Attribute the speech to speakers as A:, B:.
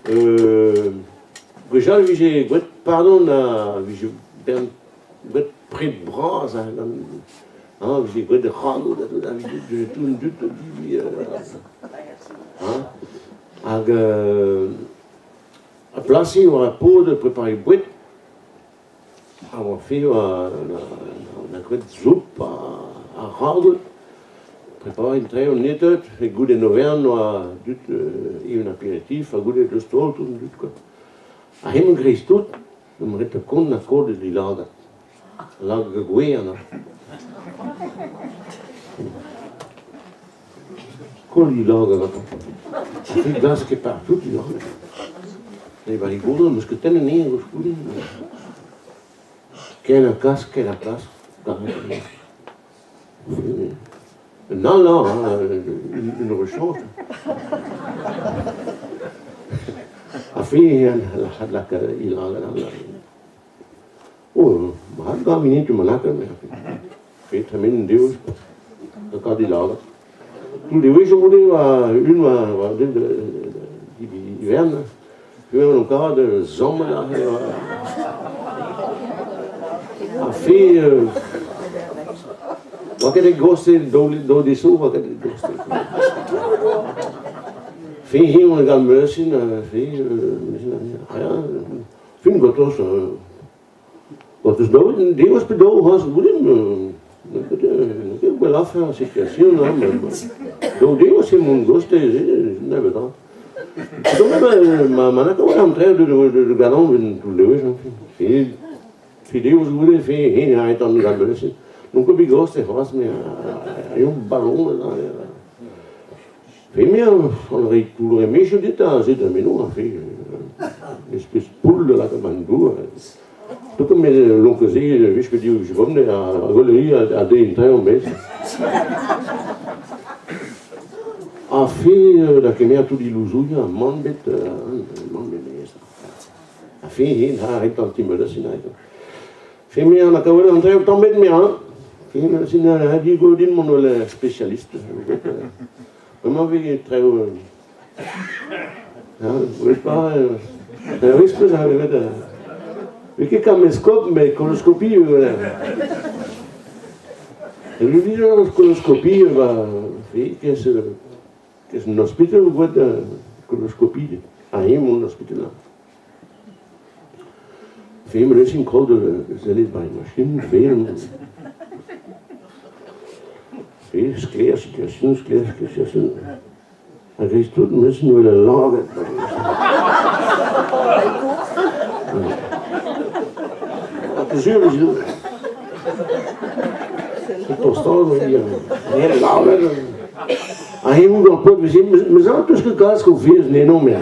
A: Gwechall e vije gwraet pardon ha vije bern gwraet pred bras ha hañ vije gwraet rannoù da tout ha vije tout an dud o debriñ hañ hag ar plas-se war ar pod prepariñ boued a oa fe na graet soup ha ragout prepariñ traoù neteut goude an overenn oa dud even aperitif ha goude deus taol tout an dud kwa. Ha hemañ dreist-tout 'm ret kont ha kollet e lagad. Lagad gwer na. Koll e lagad gantañ. Ha glask partout e lagad. E ba e gourdoù 'm eus ket tennet anezhañ koulskoude. Ken ha klask, ken ha klask. Un all hein, une rechange. Ha fin, laka e lagad Oh, mat gant hini tu manaka Fe tremen un devezh da kaout e lagad. Tout devezhioù goude oa un oa deuet ivern. Unan o kaout zammet aze Ha fe oa ket e goste daou deso oa ket e goste. Fe hiziv e gant meusin fe Fin gortoz gortoz daou devezh pe daou c'hoazh goude n'eo ket n'eo ket gwell afer situation hein daou devezh eo mont gostez nebeut hein. Ma ma n'a ket an traoù de de galant evit tout devezh hein. Fin fin devezh goude fin hin a etan gant neuze. N'on ket bet gostez c'hoazh mais eo ballon Fe me an re poull-remechoù dit aze da meno a fe un espèce poull da lakaat an dour. Tout comme lonk-se wech ket div jom a goleri a den traoñ maez. A fe da kemer tout di louzoù mann bet mann bet maez. A fe hen ha rentañ ti meus sin Fe me an akaouet an traoù tamm bet me hein. Fe sin a di go din mont wel spécialiste. Bremañ vez traoù hein, voulez pas un risque ça va être Vez ket kameskop mais coloskopie voilà. Je dis coloskopie va fe qu'est-ce qu'est-ce un hospital ou quoi coloskopie ah mon hospital là. Fe ma lezin krog da sellet war e machin, fe fe sklaer situation, sklaer situation. A-greiz-tout 'meus wel al lagad. Ha peseurt ez eo? Tostaat a lagad. Ha hemañ gant paotr 'meus 'meus ket kalz kofiañs en eno, me.